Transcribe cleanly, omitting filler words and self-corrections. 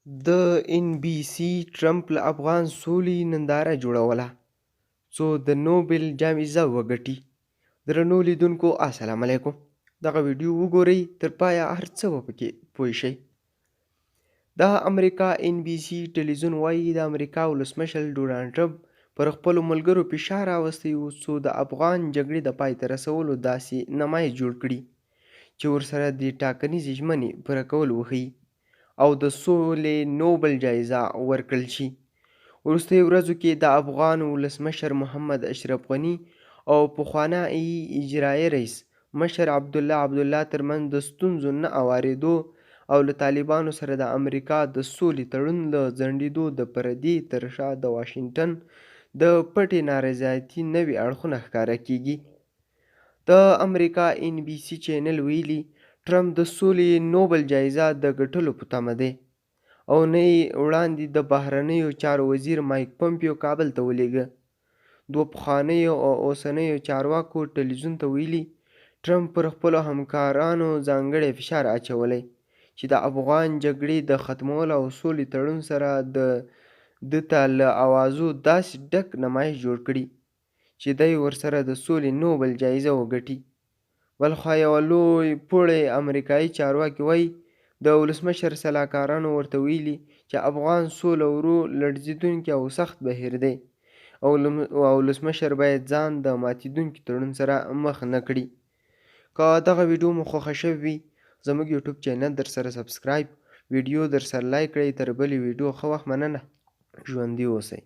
د این بي سي ټرمپ له افغان سولې ننداره جوړوله څو د نوبل جایزه وګټي. درنو لیدونکو السلام علیکم. دغه ویډیو وګورئ تر پایه، هر څه به پکې پوه شئ. د امریکا این بي سي ټلویزیون وایي، د امریکا ولسمشر ډونالډ ټرمپ پر خپلو ملګرو فشار راوستی و څو د افغان جګړې د پای ته رسولو داسې نمایش جوړ کړي چې ورسره د ټاکنیزې ژمنې پوره کول وښيي او د سولې نوبل جایزه ورکړل شي. وروستیو ورځو کې د افغان ولسمشر محمد اشرف غني او پخواني اجرایي رئیس مشر عبدالله عبدالله ترمنځ د ستونزو نه اوارېدو او له طالبانو سره د امریکا د سولې تړون له ځنډېدو د پردې تر شا د واشنګټن د پټې نارضایتي نوي اړخونه ښکاره کېږي. د امریکا این بي سي چینل ویلي، ټرمپ د سولې نوبل جایزه د ګټلو په تمه دی. اونۍ وړاندې د بهرنیو چارو وزیر مایک پمپیو کابل ته ولېږه. دوو پخوانیو او اوسنیو چارواکو ټلویزیون ته ویلي، ټرمپ پر خپلو همکارانو ځانګړی فشار اچولی چې د افغان جګړې د ختمولو او سولې تړون سره ده ته له اوازو داسې ډک نمایش جوړ کړي چې دی ورسره د سولې نوبل جایزه وګټي. بلخوا یوه لوی پوړی امریکایي چارواکي وایي، د ولسمشر سلاکارانو ورته ویلي چې افغان سوله ورو، لړزېدونکی او سخت بهیر دی او ولسمشر باید ځان د ماتېدونکي تړون سره مخ نه کړي. که دغه ویډیو مو خوښه شوې وي، زموږ یوټیوب چینل درسره سبسکرایب، ویډیو درسره لایک کړئ. تر بلې ویډیو ښه وخت، مننه، ژوندي اوسئ.